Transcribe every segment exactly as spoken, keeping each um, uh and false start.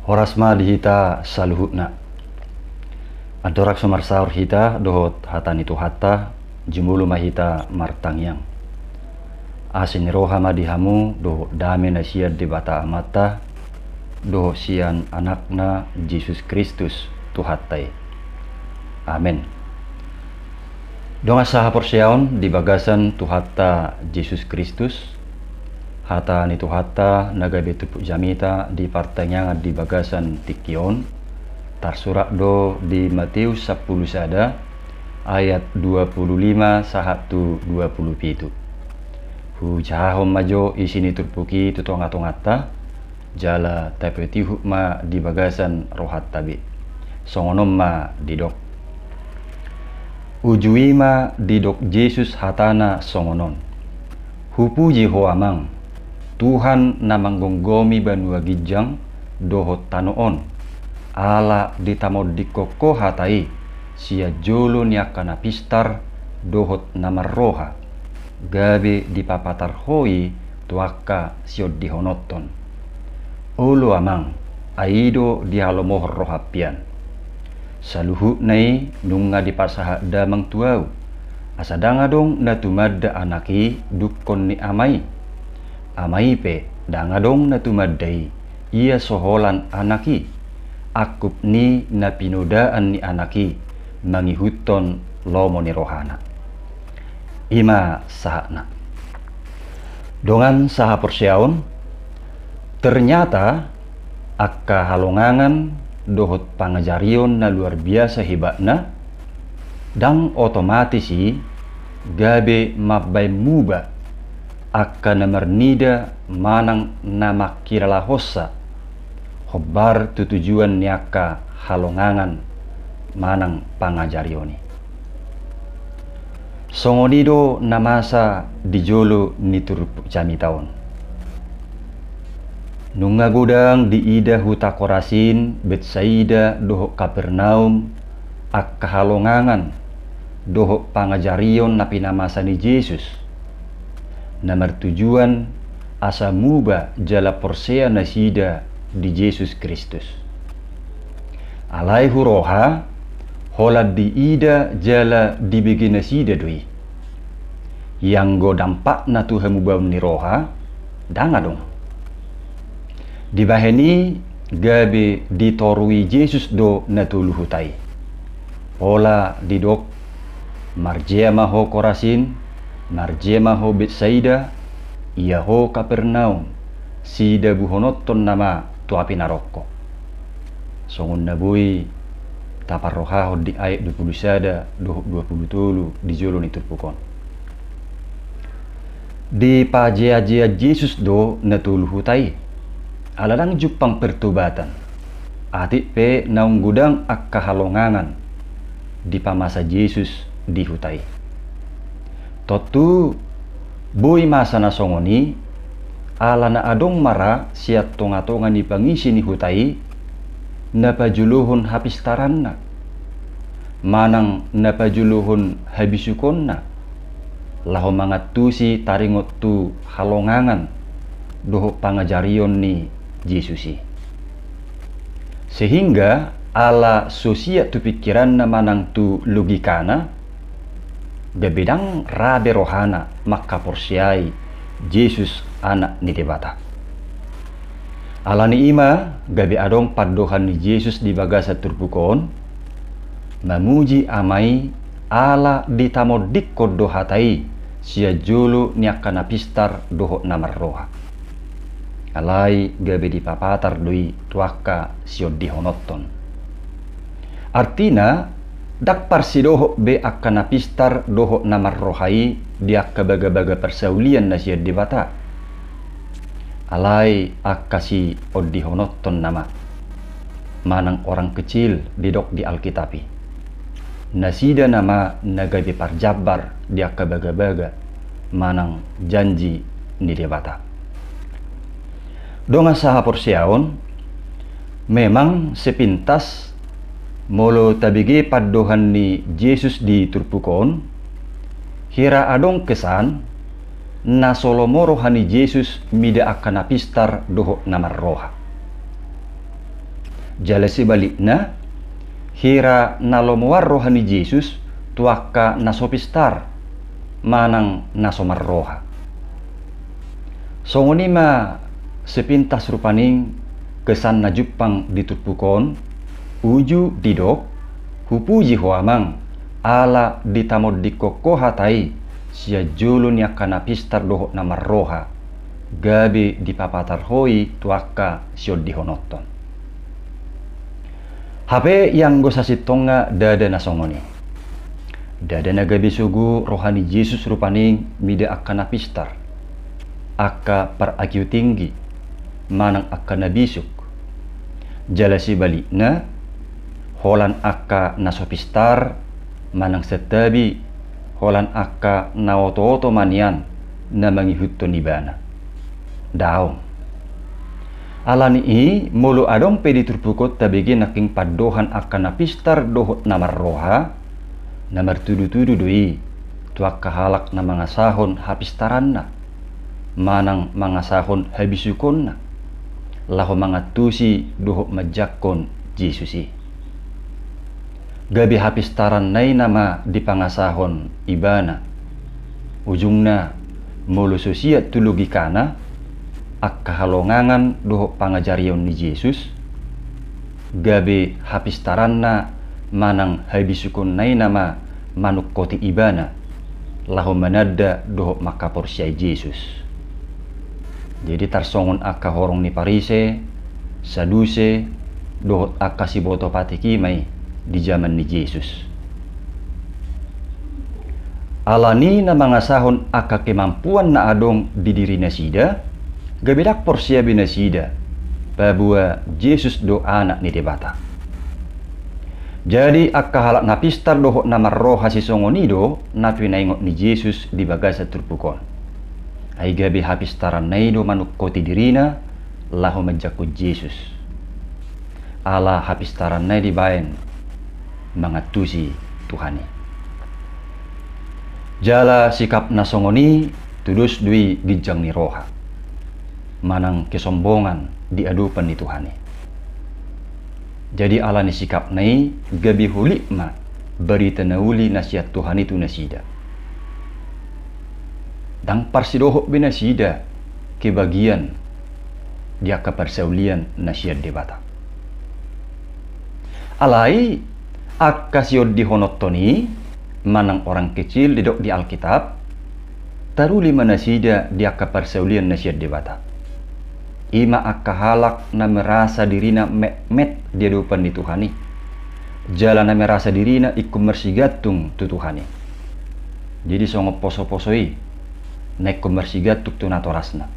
Horas ma di hita saluhutna. Andorang so marsaor hita dohot hata ni Tuhanta, jumolo ma hita martangiang. Asi ni roha ma di hamu dohot dame na sian Debata Amanta dohot sian Anakna Jesus Kristus Tuhanta i. Amen. Dongan sahaporseaon di bagasan Tuhanta Jesus Kristus, hata ni Tuhanta na gabe turpuk jamita di partangiangan di bagasan tingki on, tarsurat do di Mateus sampulu sada ayat dua pulu lima sahat tu dua pulu pitu. Hujahahon ma jo isi ni turpuk i tu tongatonganta, jala tapatihut ma di bagasan rohanta be. Songon on ma didok. Uju i ma didok Jesus hatana songon on. Hupuji Ho Amang, Tuhan na manggomgomi banua ginjang dohot tano on. Ala ditamondingkon Ho hata i sian jolo ni angka na pistar dohot na marroha, gabe dipapatar Ho i tu angka siondihononton. Olo Amang, ai i do dihalomohon roham pian. Saluhutna i nunga dipasahat Damang tu Ahu, asa ndang adong na tumanda Anak i dungkon ni Ama i. Ama i pe ndang adong na tumanda i, ia so holan Anak i, angkup ni na pinodaan ni Anak i, mangihuthon lomo ni rohana. I ma sahatna. Dongan sahaporseaon, ternyata angka halongangan dohot pangajarion na luar biasa hebatna, ndang otomatis i gabe mambaen muba angka na marnida manang na mangkilalahonsa hombar tu tujuan ni angka halongangan manang pangajarion i. Songon i do na masa di jolo ni turpuk jamita on. Nunga godang diida huta Korasin, Betsaida dohot Kapernaum angka halongangan dohot pangajarion na pinamasa ni Jesus, na martujuan asa muba jala porsea nasida di Jesus Kristus. Alai huroha, holan diida jala dibege nasida do i. Ianggo dampakna tu hamubaon ni roha, ndang adong. Dibahen i gabe ditorui Jesus do na tolu huta i. Pola didok, marjea ma ho Korasin, marjea ma ho Betsaida, ia ho Kapernaum, sidabuhononton nama tu api na rongkop. Songon na boi taparrohahon di ayat dua pulu sada dohot dua pulu tolu di jolo ni turpuk on. Dipajeajea Jesus do na tolu huta i, ala ndang jumpang pertobatan, atik pe naung godang angka halongangan dipamasa Jesus di huta i. Tontu boi masa na songon i, ala na adong ma ra sian tongatonga ni pangisi ni huta i na pajolohon hapistaranna manang na pajolohon habisukonna, laho mangantusi taringot tu halongangan dohot pangajarion ni Jesus i. Sehingga ala so siat tu pingkiranna manang tu logikana, gabe ndang ra be rohana mangkaporseai Jesus Anak ni Debata. Ala ni i ma gabe adong pandohan ni Jesus di bagasan turpuk on, mamuji Ama i ala ditamondingkon do hata i sian jolo ni angka na pistar dohot na marroha. Alai gabe dipapatar do i tu angka siondihononton. Artina, ndang parsidohot be angka na pistar dohot na marroha i di angka bagabaga parsaulian na sian Debata. Alai angka siondihononton nama, manang orang kecil didok di Alkitab i. Nasida nama na gabe parjambar di angka bagabaga manang janji ni Debata. Dongan sahaporseaon, memang sepintas molo tabege pandohan ni Jesus di turpuk on, hira adong kesan na so lomo roha ni Jesus mida angka na pistar dohot na marroha. Jala sebalikna, hira na lomoan roha ni Jesus tu angka na so pistar manang na so marroha. Songon i ma sepintas rupani kesan na jumpang di turpuk on, uju didok, hupuji ho Amang, ala ditamondingkon ho hata i sian jolo ni angka na pistar dohot na marroha, gabe dipapatar ho i tu angka siondihononton. Hape ianggo sasintongna ndada na songon i. Ndada na gabe sogo roha ni Jesus rupani mida angka na pistar, angka paragitinggi, manang angka na bisuk. Jala sebalikna, holan angka na so pistar, manang santabi, holan angka na otooto ma nian na mangihuthon ibana. Daong. Ala ni i, molo adong pe di turpuk on tabege nangkin pandohan angka na pistar dohot na marroha, na martudutudu do i tu angka halak na mangasahon hapistaranna, manang mangasahon habisukonna, laho mangantusi dohot manjangkon Jesus i. Gabe hapistaranna i nama dipangasahon ibana. Ujungna, molo so siat tu logikana, angka halongangan dohot pangajarion ni Jesus, gabe hapistaranna manang habisukonna i nama manungkoti ibana, laho mananda dohot mangkaporseai Jesus. Jadi tarsongon angka horong ni Parise, Saduse, dohot angka siboto patik i ma i di jaman ni Jesus. Ala ni na mangasahon angka kemampuan na adong di diri nasida, gabe ndang porsea be nasida paboa Jesus do Anak ni Debata. Jadi angka halak na pistar dohot na marroha sisongon i do na pinaingot ni Jesus di bagasan turpuk on. Ai gabe hapistaranna i do manungkoti dirina laho manjangkon Jesus. Ala hapistaranna i dibaen mangantusi Tuhan i. Jala sikap na songon i tudos do i ginjang ni roha manang kesombongan di adopan ni Tuhan i. Jadi ala ni sikapna i gabe holit ma barita na uli na sian Tuhan i tu nasida. Ndang parsidohot be nasida kebagian di angka parsaulian na sian Debata. Alai angka siondihononton i manang orang kecil didok di Alkitab, taruli ma nasida di angka parsaulian na sian Debata. I ma angka halak na merasa dirina metmet di adopan ni Tuhan i, jala na merasa dirina ingkon marsigantung tu Tuhan i. Jadi songon posoposo i na ingkon marsigantung tu natorasna.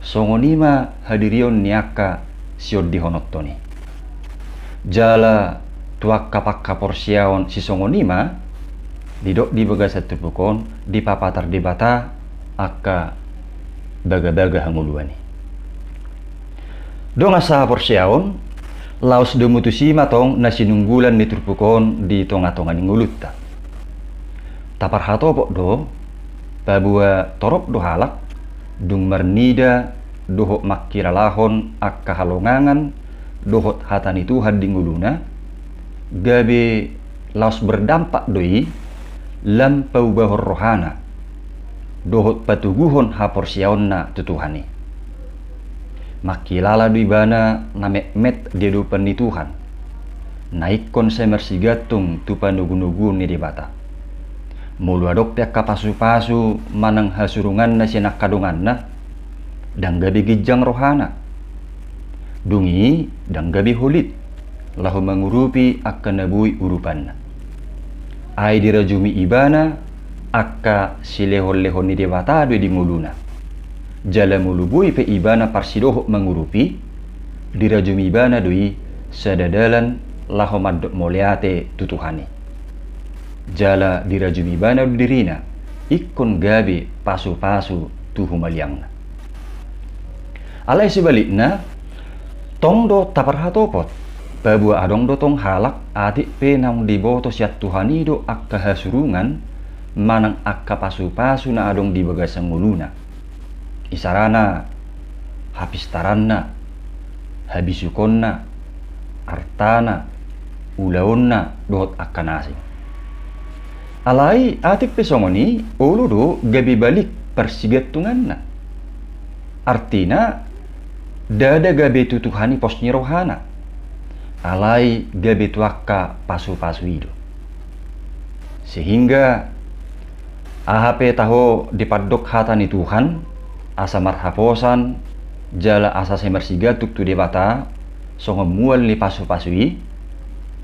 Songon i ma hadirion ni angka siondihononton i. Jala tu angka panghaporseaon sisongon i ma didok di bagasan turpuk on dipapatar Debata angka bagabaga hangoluan i. Dongan sahaporseaon, laos domu tusi ma tong na sinunggulan ni turpuk on di tongatonga ni ngolunta. Taparhatopot do paboa torop do halak dung marnida dohot mangkilalahon angka halongangan dohot hata ni Tuhan di ngoluna, gabe laos berdampak do i lam paubahon rohana dohot patoguhon haporseaonna tu Tuhan i. Mangkilala do ibana na metmet di adopan ni Tuhan, na ingkon sai marsigantung tu panogunoguon ni Debata. Molo adong pe angka pasupasu manang hasurunganna sian angka donganna, ndang gabe ginjang rohana. Dung i ndang gabe holit laho mangurupi angka na boi urupanna. Ai dirajumi ibana angka silehonlehon ni Debata do i di ngoluna. Jala molo boi pe ibana parsidohot mangurupi, dirajumi ibana do i sada dalan laho mandok mauliate tu Tuhan i. Jala dirajumi ibana do dirina ingkon gabe pasupasu tu humaliangna. Alai sebalikna, tong do taparhatopot paboa adong do tong halak atik pe naung diboto sian Tuhan i do angka hasurungan manang angka pasupasu na adong di bagasan ngoluna. Isarana hapistaranna, habisukonna, artana, ulaonna dohot angka na asing. Alai atik pe songon i, olo do gabe balik parsigantunganna. Artina, ndada gabe tu Tuhan i pos ni rohana, alai gabe tu angka pasupasu i do. Sehingga aha pe taho dipandok hata ni Tuhan, asa marhaposan jala asa sai marsigantung tu Debata, songon mual ni pasupasu i,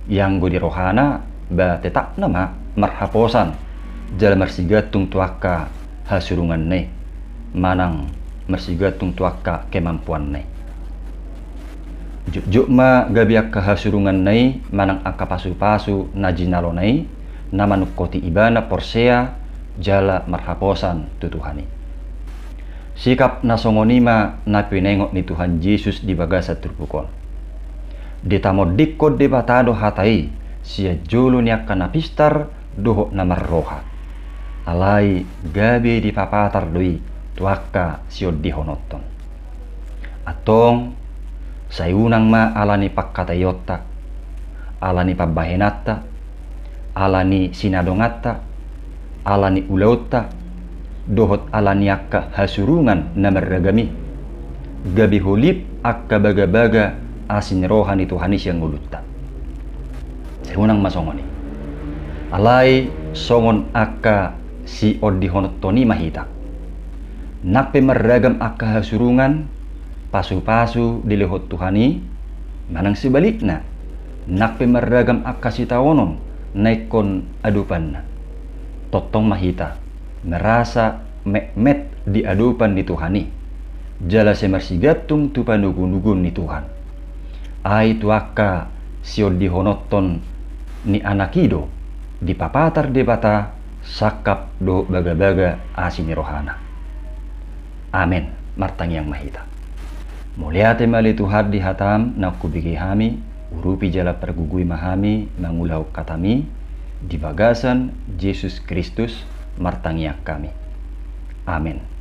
ianggo di rohana ba tetapna ma marhaposan jala marsigantung tu angka hasurunganna i, manang marsigantung tu angka kemampuanna i. Jotjot ma gabe angka hasurunganna i manang angka pasupasu na jinalona i, na manungkoti ibana porsea jala marhaposan tu Tuhan i. Sikap na songon i ma na pinaingot ni Tuhan Jesus di bagasan turpuk on. Ditamondingkon Debata do hata i sian jolo ni angka na pistar dohot na marroha. Alai gabe dipapatar do i tu angka siondihononhon. Antong, sai unang ma ala ni pangkataionta, ala ni pambahenanta, ala ni sinadonganta, ala ni ulaonta, dohot ala ni angka hasurungan na marragam i, gabe holip angka bagabaga asi ni roha ni Tuhan i sian ngolunta. Sai unang ma songon i. Alai songon angka siondihononhon i ma hita. Nang pe marragam angka hasurungan, pasupasu dilehon Tuhan i, manang sebalikna, nang pe marragam angka sitaonon na ingkon adopanna, tongtong ma hita merasa metmet di adopan ni Tuhan i, jala sai marsigantung tu panogunoguon ni Tuhan. Ai tu angka siondihononhon ni Anak i do dipapatar Debata sangkap dohot bagabaga asi ni rohana. Amen. Martangiang ma hita. Mauliate ma ale Tuhan di hatam naung hubege hami, urupi jala pargogoi ma hami mangulahon hatam i, di bagasan Jesus Kristus martangiang hami. Amen.